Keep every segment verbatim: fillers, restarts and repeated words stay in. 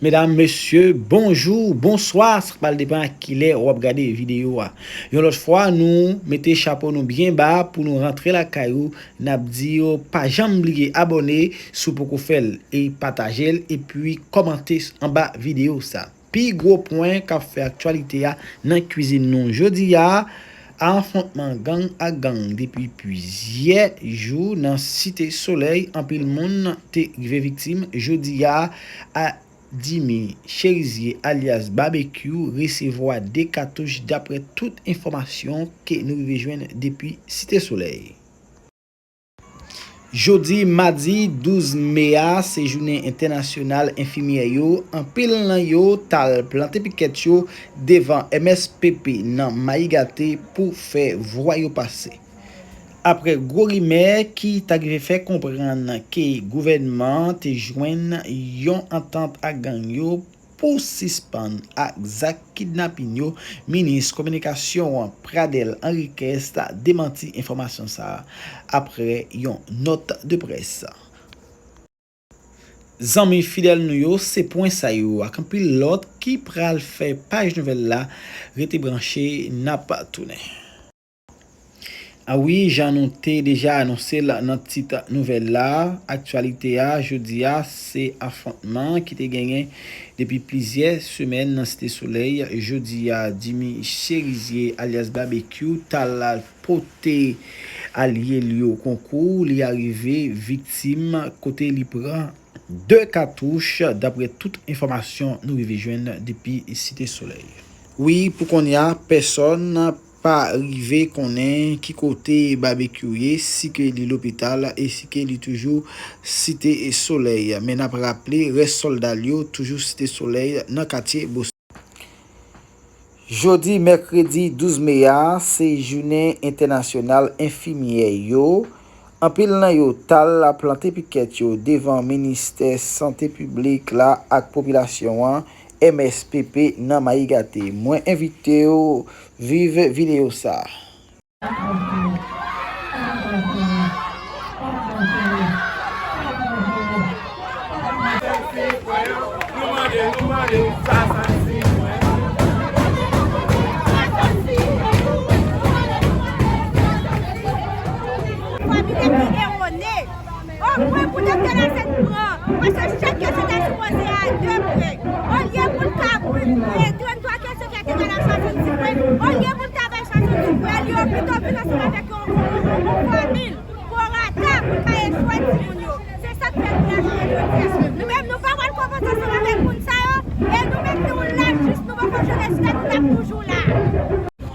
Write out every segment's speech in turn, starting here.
Medam, mesye, bonjou, bonswa, sa pral depann ak kilè w ap gade videyo a. Yon lòt fwa, nou mete chapo nou byen ba pou nou rantre lakay ou. N ap di yo pa janm bliye abòne si w poko fè l, e pataje l, epi kòmante anba videyo sa. Pi gwo pwen k ap fè aktyalite a nan kwizin nou jodi a, afwontman gang ak gang depi plizyè jou nan Site Solèy, anpil moun te rive viktim jodi a. Adimi Cherizier alyas Babekyou resevwa de katouch, daprè tout enfòmasyon ke nou rive jwenn depi Site Solèy. Jodi madi douz me a, se jounen entènasyonal enfimyè yo. Anpil nan yo t al plante pikèt yo devan M S P P nan Mayigate pou fè vwa yo pase. Aprè gwo rimè ki ta rive fè konprann ke gouvènman an te jwenn yon antant ak gang yo pou sispann ak zak kidnapin yo, minis kominikasyon an, Pradel Henriquez, demanti enfòmasyon sa a aprè yon nòt de près. Zanmi fidèl nou yo, se pwen sa yo ak anpil lòt ki pral fè paj nouvèl la. Rete branche, n ap tounen. A wi, jan nou te deja anonse l nan tit nouvèl la, aktyalite a jodi a, se afwontman ki te genyen depi plizyè semèn nan Site Solèy. Jodi a, Jimmy Cherizier, alyas Babekyou, t al pote alye l yo konkou. Li arive viktim kote li pran de katouch, daprè tout enfòmasyon nou rive jwenn depi Site Solèy. Wi, pou kounye a, pèsòn pa rive konnen ki kote Babekyou ye, si ke li lopital e si ke li toujou Site Solèy. Men n ap raple, rès sòlda l yo toujou Site Solèy nan katye Boston. Jodi mèkredi douz me a, se jounen entènasyonal enfimyè yo. Anpil nan yo t al plante pikèt yo devan ministè sante piblik la ak popilasyon an, M S P P, nan Mayigate. Mwen envite w viv videyo sa a. Fwa m te pi ewone. O pwen pou doktè Lasèn pran, paske chak kesyon ta sipoze a de pwen. Olye pou l ka, e, trannntwa kesyon ki te ka nan swasannsis pwen, olye pou l ta bay swasannsis pwen, li yo pito vin ansanm avèk yon, yon, yon, yon fòmil, prorata, pou l ka echwe timoun yo. Se sa k fè nou la jounen jodi a. Nou menm, nou pa pral konpoze ansanm avèk moun sa yo, e nou menm, nou la jis nou poko jwenn rezilta, nou t ap toujou la.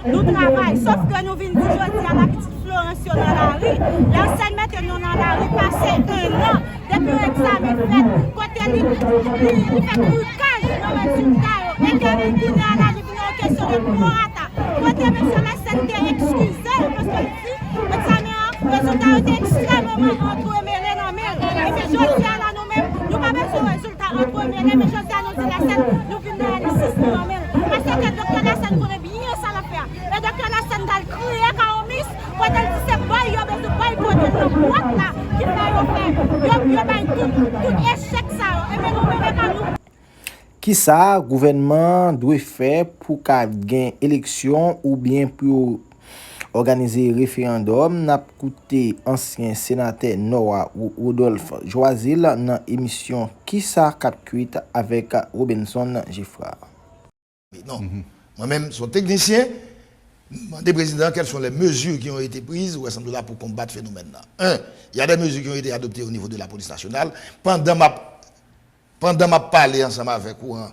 Nou travay, sòf ke nou vin di jodi a la pitit Florence yo nan lari. Lasèn mete nou nan lari pase en an depi yon egzamen fèt, kote li, li, li fè trikaj nan rezilta yo. E ke kounye a la, li vin yon kesyon de prorata. Kote mesye Lasèn te ekskize l, paske l di egzamen an, rezilta yo te ekstrèmeman antremele nan men l. Ebyen, jodi a la, nou menm, nou pa bezwen rezilta antremele, men jodi a, nou di Lasèn, nou vin nan L sis nou nan men l. Paske doktè Lasèn konnen byen sa l ap fè a. E doktè Lasèn t al kriye Kaomis, kote l di se bay yo bezwen bay kote nan bwat la, ki fè yo fè, yo, yo bay tout, tout echèk sa yo. Ebyen, nou menm, e pa nou. Kisa gouvènman an dwe fè pou ka gen eleksyon oubyen pou yo òganize referandòm? N ap koute ansyen senatè Nò a, Ro-, Rodolphe Joazil, nan emisyon Kisa k ap kwit avèk Robenson Geffrard. Non. Mwen menm, se yon teknisyen, m mande prezidan quelles sont les mesures qui ont été prises au Assemblée la pour combattre phénomène là. Un, il y a des mesures qui ont été adoptées au niveau de la police nationale. Pandan m ap, pandan m ap pale ansanm avèk ou an,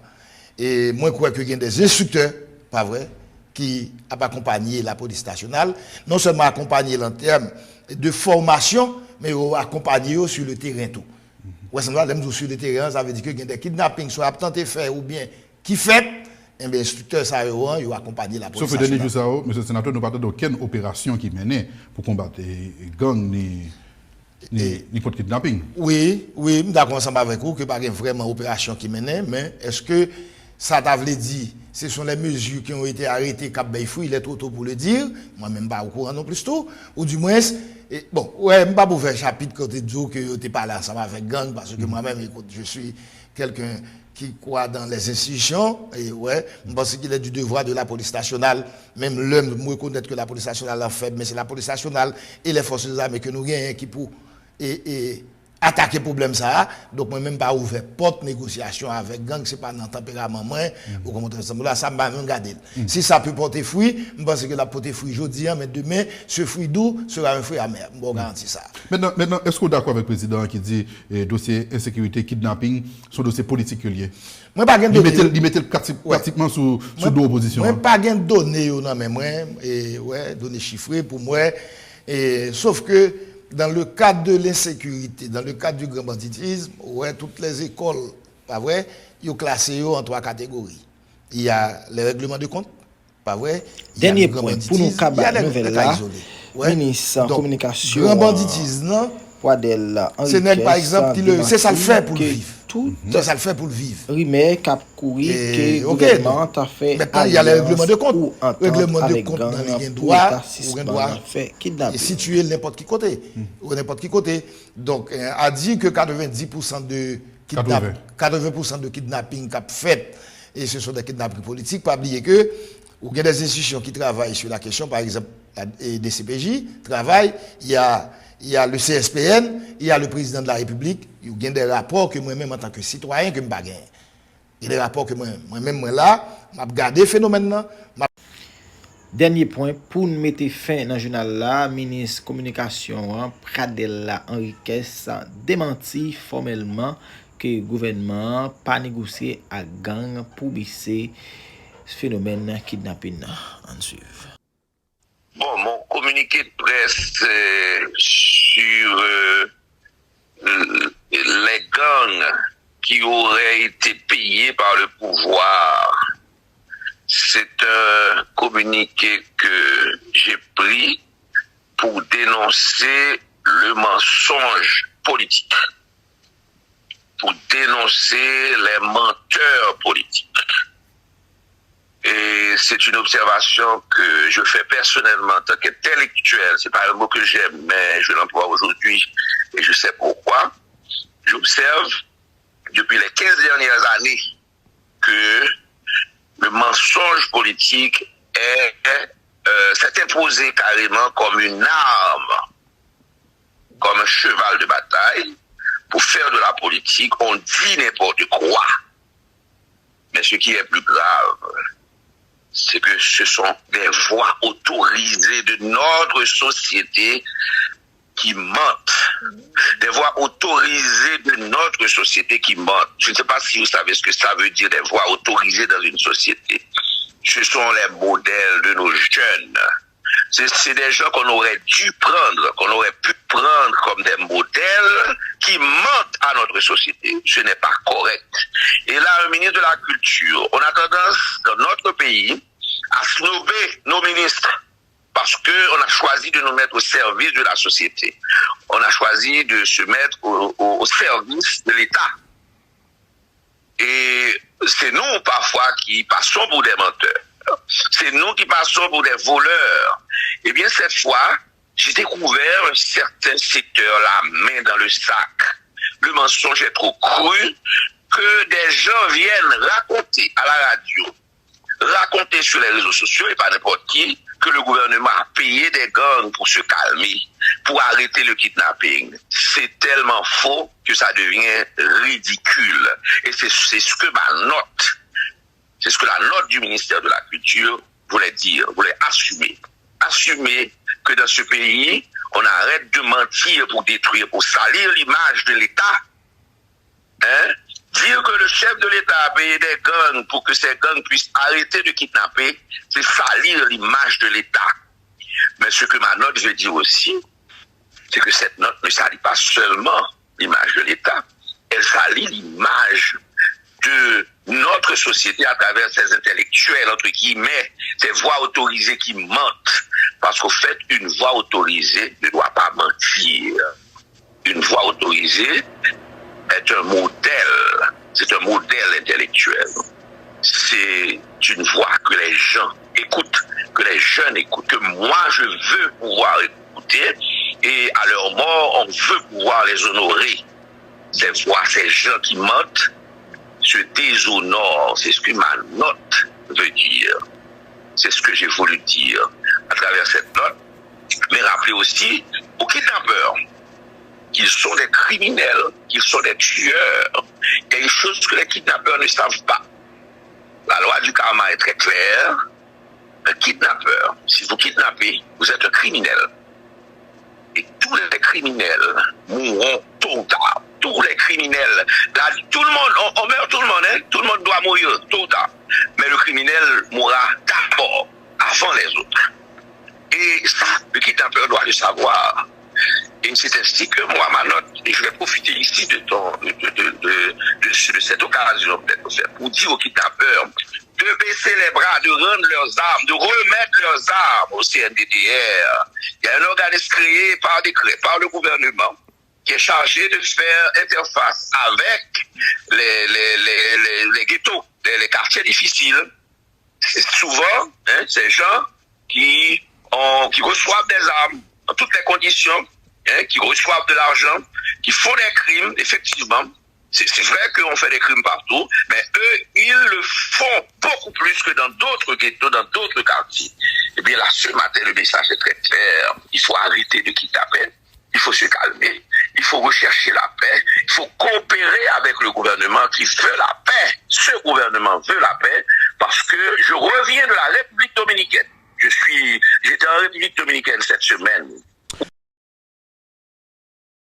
e mwen kwè ke gen des instructeurs, pa vre, ki ap akonpaye la police nationale, non sèlman akonpaye l an tèm de fòmasyon, men yo akonpaye yo sur le terrain tou. Ou wè sa m di w la, lè m di w sur le terrain, sa vle di ke gen de kidnaping, swa y ap tante fè oubyen ki fèt, enben, enstriktè sa yo an, yo akonpaye lapolis nasyonal. Sof ke dènye jou sa yo, mesye senatè, nou pa tande okenn operasyon ki mennen pou konbat, e, gang ni, ni, ni kont kidnaping. Wi, wi, m dakò ansanm avèk ou ke pa gen vrèman operasyon ki mennen, men èske sa ta vle di, ce sont les mesures qui ont été arrêtées k ap bay fwi, il est trop tôt pour le dire, mwen menm m pa okouran non plis tou, ou dimwens, e, bon, wè, m p ap ouvè chapit kote di w ke yo te pale ansanm avèk gang, paske mwen menm, écoute, je suis quelqu'un qui croit dans les institutions, et ouais, je pense qu'il est du devoir de la police nationale, même là, je reconnais que la police nationale est faible, mais c'est la police nationale et les forces armées que nous gagnons qui pour et, et atake pwoblèm sa a. Donk, mwen menm pa ouvè pòt negosyasyon avèk gang, se pa nan tanperaman mwen, ou konprann sa m la, sa m pa menm gade l. Si sa pe pòte fwi, m panse ke l ap pote fwi jodi a, men demen, ce fruit doux sera un fruit amer. M ba w garanti sa. Mentnan, mentnan, èske w dakò avèk prezidan an ki di eh, dosye ensekirite, kidnaping, se yon dosye politik ke l ye? Mwen pa gen done yo. Li mete l pratikman sou, sou do opozisyon an. Mwen pa gen done yo nan men mwen, e, wè, done chifre pou mwen. E, sof ke, dans le cadre de l'insécurité, dans le cadre du grand banditisme, ou wè, toutes les écoles, pa vre, yo klase yo an twa kategori. Il y a les règlements de compte, pa vre? Dènye pwen pou nou kaba nouvèl la, minis kominikasyon an, Pradel Henriquez, demanti ke tout rimè k ap kouri ke gouvènman an ta fè alyans ou antant avèk gang pou ta sispann fè kidnaping. Donk, a di ke katrevenndis pousan de kidnaping k ap fèt, e se son de kidnaping politik, pa bliye ke ou gen de enstitisyon ki travay sou la kesyon, pa egzanp, la, e, D C P J travay, y a, y a le C S P N, y a le président de la République, ou gen de rapò ke mwen menm, antanke sitwayen, ke m pa genyen. Gen de rapò ke mwen, mwen menm, mwen la, m ap gade fenomèn nan, m ap. Dènye pwen, pou n mete fen nan jounal la, minis kominikasyon an, Pradel Henriquez, demanti fòmèlman ke gouvènman an pa negosye ak gang pou bese fenomèn kidnapin nan. Ann swiv. Bon, mon communiqué de presse euh, sur euh, les gangs qui auraient été payés par le pouvoir. C'est un communiqué que j'ai pris pour dénoncer le mensonge politique, pour dénoncer les menteurs politiques. Et c'est une observation que je fais personnellement en tant qu'intellectuel. C'est pas un mot que j'aime, mais je l'emploie aujourd'hui et je sais pourquoi. J'observe depuis les quinze dernières années que le mensonge politique est, euh, s'est imposé carrément comme une arme, comme un cheval de bataille pour faire de la politique. On dit n'importe quoi. Mais ce qui est plus grave, c'est que ce sont des voix autorisées de notre société qui mentent. Des voix autorisées de notre société qui mentent. Je ne sais pas si vous savez ce que ça veut dire, des voix autorisées dans une société. Ce sont les modèles de nos jeunes. C'est des gens qu'on aurait dû prendre, qu'on aurait pu prendre comme des modèles qui mentent à notre société. Ce n'est pas correct. Et là, un ministre de la Culture, on a tendance, dans notre pays, à snober nos ministres parce qu'on a choisi de nous mettre au service de la société. On a choisi de se mettre au, au, au service de l'État. Et c'est nous, parfois, qui passons pour des menteurs. C'est nous qui passons pour des voleurs. Eh bien, cette fois, j'ai découvert un certain secteur, la main dans le sac. Le mensonge est trop cru que des gens viennent raconter à la radio, raconter sur les réseaux sociaux, et pas n'importe qui, que le gouvernement a payé des gangs pour se calmer, pour arrêter le kidnapping. C'est tellement faux que ça devient ridicule. Et c'est ce que ma note, c'est ce que la note du ministère de la Culture voulait dire, voulait assumer. Assumer que dans ce pays, on arrête de mentir pour détruire, pour salir l'image de l'État. Hein? Dire que le chef de l'État a payé des gangs pour que ces gangs puissent arrêter de kidnapper, c'est salir l'image de l'État. Mais ce que ma note veut dire aussi, c'est que cette note ne salit pas seulement l'image de l'État, elle salit l'image de notre société à travers ces intellectuels, entre guillemets, ces voix autorisées qui mentent. Parce qu'au fait, une voix autorisée ne doit pas mentir. Une voix autorisée est un modèle, c'est un modèle intellectuel. C'est une voix que les gens écoutent, que les jeunes écoutent, que moi je veux pouvoir écouter, et à leur mort, on veut pouvoir les honorer. Ces voix, ces gens qui mentent, se dézonore, c'est ce que ma note veut dire. C'est ce que j'ai voulu dire à travers cette note. Mais rappelez aussi aux kidnappeurs qu'ils sont des criminels, qu'ils sont des tueurs. Il y a une chose que les kidnappeurs ne savent pas. La loi du karma est très claire. Un kidnappeur, si vous kidnappez, vous êtes un criminel. Et tous les criminels mourront tôt ou tard. Tous les criminels. Là, tout le monde, on, on meurt tout le monde, hein? Tout le monde doit mourir tôt ou tard. Mais le criminel mourra d'abord, avant les autres. Et ça, le kidnappeur doit le savoir. Et c'est ainsi que moi, ma note, et je vais profiter ici de, ton, de, de, de, de, de cette occasion, peut-être, pour dire aux kidnappeurs de baisser les bras, de rendre leurs armes, de remettre leurs armes au C N D D R. Il y a un organisme créé par décret, par le gouvernement, qui est chargé de faire interface avec les, les, les, les, les ghettos, les, les quartiers difficiles. C'est souvent, hein, ces gens qui, ont, qui reçoivent des armes dans toutes les conditions, hein, qui reçoivent de l'argent, qui font des crimes, effectivement. C'est vrai qu'on fait des crimes partout, mais eux, ils le font beaucoup plus que dans d'autres ghettos, dans d'autres quartiers. Eh bien là, ce matin, le message est très clair. Il faut arrêter de kidnapper. Il faut se calmer. Il faut rechercher la paix. Il faut coopérer avec le gouvernement qui veut la paix. Ce gouvernement veut la paix parce que je reviens de la République dominicaine. Je suis, j'étais en République dominicaine cette semaine.